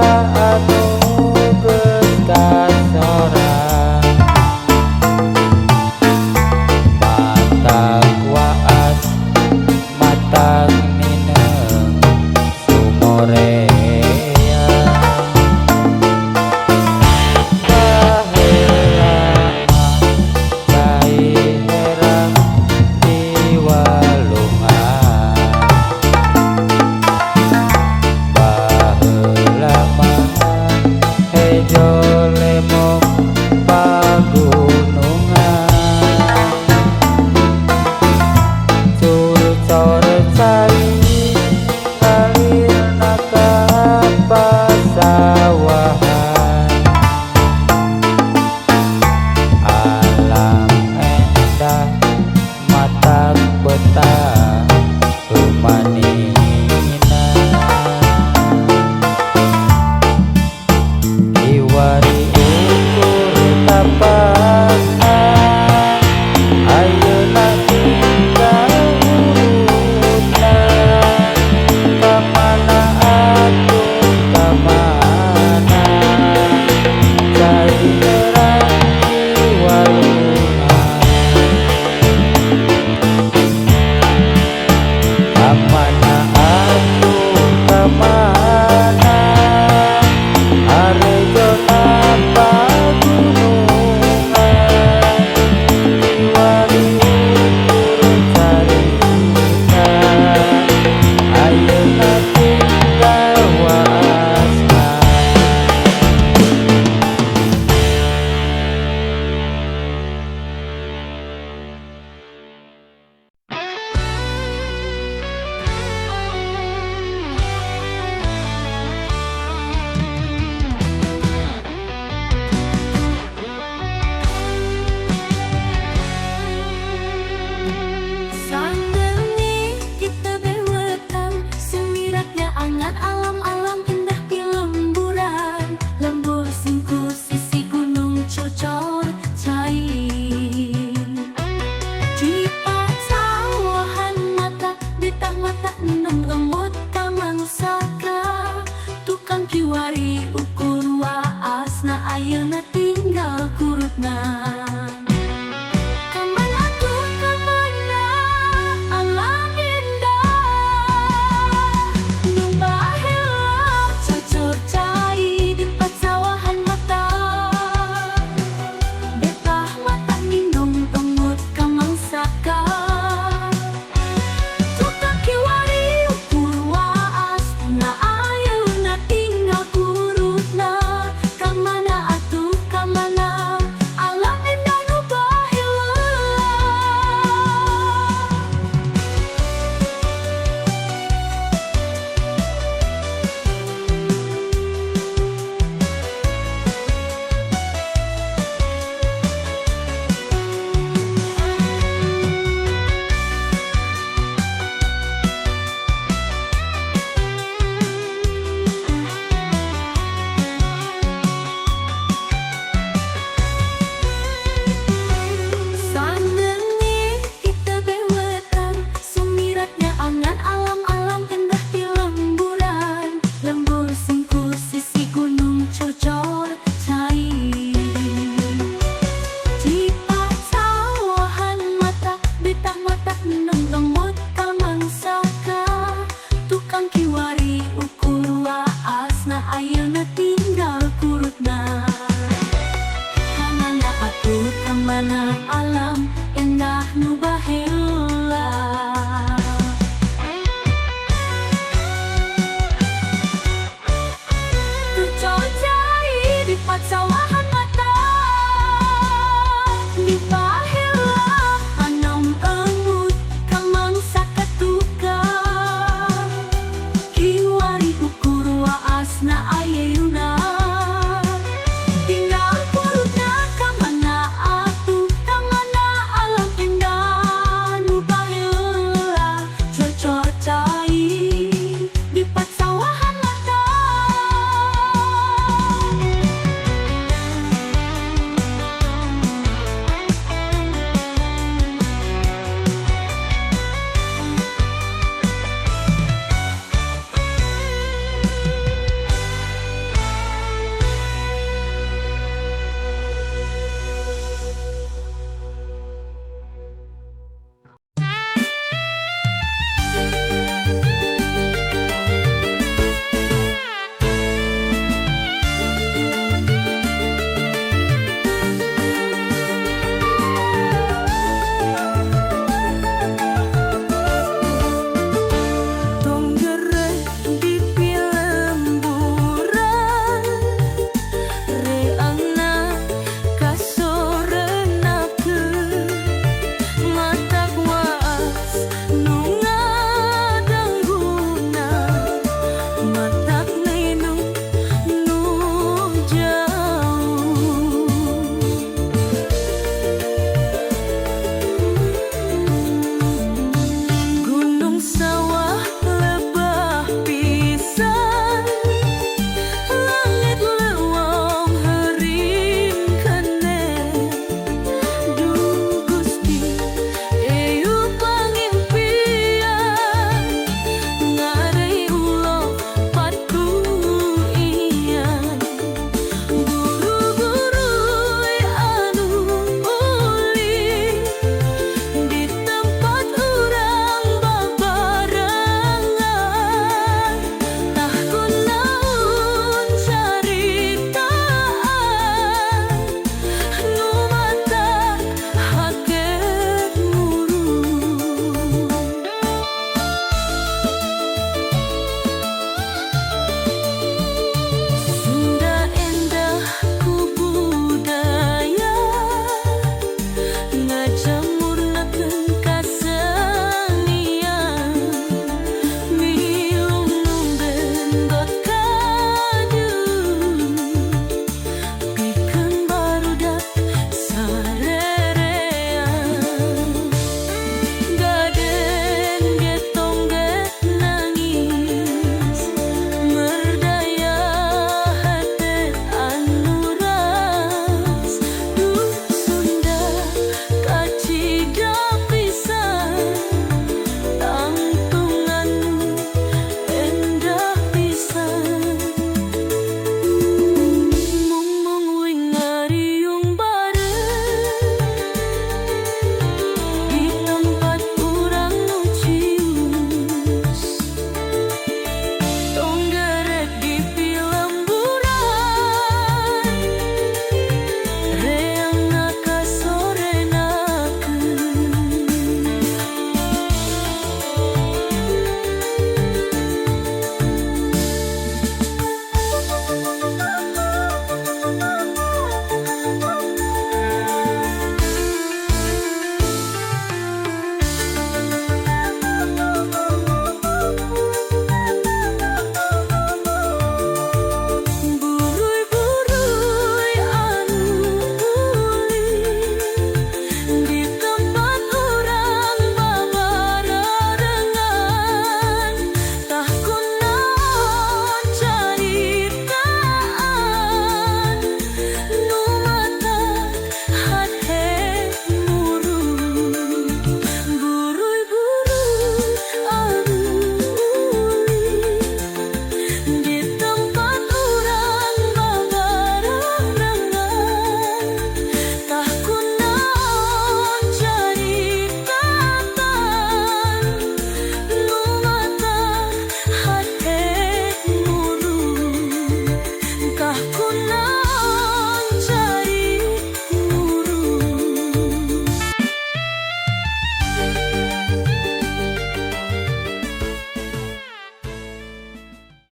anu geus kasorang matak waas matak nineung sumorea. Baheula mah cai herang di walungan, baheula mah hejo lemong pagunungan, curcor cai ngalirna ka pasawahan. Alam endah matak betah sumanina, kiwari ukur tapakna ayeuna tinggal urutna. Kamana atuh kamana cai herang di walungan, kamana atuh kamana harejona pagunungan, kiwari ukur carita ayeuna tinggal waasna. Sandeni kita bewetan, sumiratnya angan alam-alam indah di lemburan. Lembur singkur sisi gunung cocor cair. Di pasawahan mata, betah mata enam emut kamangsaka. Tukang kiwari ukur waasna ayeuna tinggal kurutna. Kamana atuh kamana alam indah nu baheula cocor cai di pasawahan mata, betah mata nindung emut kamangsaka. Tukang kiwari ukur waas na ayeuna tinggal kurutna. Kamana atuh kamana alam indah nu baheula. Sandeni kita bewetan, sumiratnya angan alam-alam indah di lemburan. Lembur singkur sisi gunung cocor cair. Di pasawahan mata, betah mata enam emut kamangsaka. Tukang kiwari ukur waasna ayeuna tinggal kurutna. Kamana atuh kamana alam indah nu baheula.